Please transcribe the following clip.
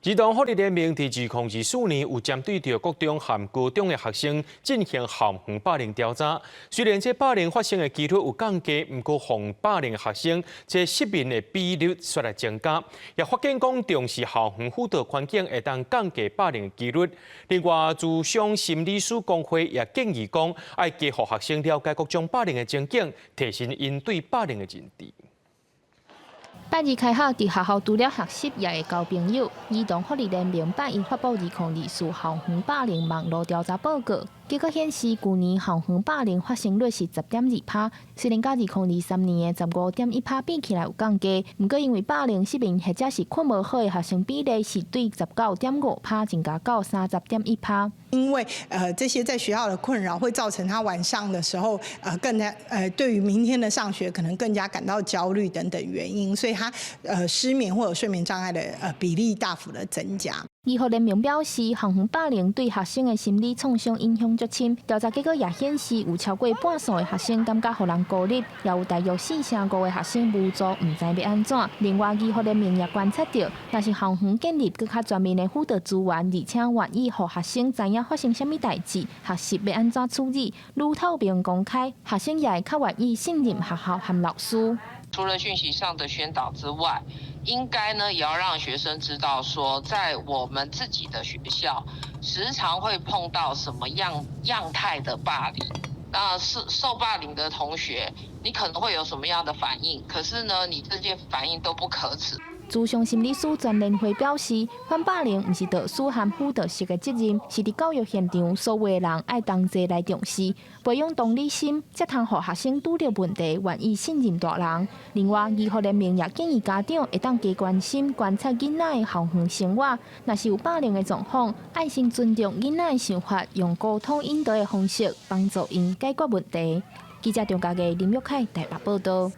兒童福利聯盟佇2024年有針對著國中和高中的學生進行校園霸凌調查。雖然這霸凌發生的機率有降低，毋過予人霸凌的學生這失眠的比率煞來增加，也發現講重視校園輔導環境會當降低霸凌的機率。另外，諮商心理師公會也建議講，愛加予學生了解各種霸凌的情景，提升𪜶對霸凌的認知。拜二開學，佇學校除了學習，也會交朋友。兒童福利聯盟拜一發布2024校園霸凌網路調查報告，結果顯示，舊年校園霸凌發生率是10.2趴，雖然佮2023年的15.1趴比起來有降低，毋過因為霸凌失眠或者是睏無好的學生比例是對19.5趴增加到30.1趴。因為這些在學校的困擾會造成他晚上的時候，更加對於明天的上學可能更加感到焦慮等等原因，所以他失眠或者睡眠障礙的比例大幅的增加。兒福聯盟表示，校園霸凌對學生的心理創傷影響足深。調查結果也顯示，有超過半數的學生感覺予人孤立，也有大約四成五的學生無助，毋知欲按怎。另外，兒福聯盟也觀察著，若是校園建立閣較全面的輔導資源，而且願意予學生知影發生啥物代誌，學習欲按怎處理，愈透明公開，學生也會較願意信任學校和老師。除了訊息上的宣導之外，應該呢也要讓學生知道，說在我們自己的學校，時常會碰到什麼樣樣態的霸凌。那是受霸凌的同學，你可能會有什麼樣的反應？可是呢，你這些反應都不可恥。諮商心理師全聯會表示，反霸凌毋是導師和輔導室的責任，是佇教育現場所有的人愛同齊來重視，培養同理心，才通予學生拄著問題願意信任大人。另外，兒福聯盟也建議家長會當加關心觀察囡仔的校園生活，若是有霸凌的狀況，愛先尊重囡仔的想法，用溝通引導的方式幫助𪜶解決問題。記者張家義、林玉凱台北報道。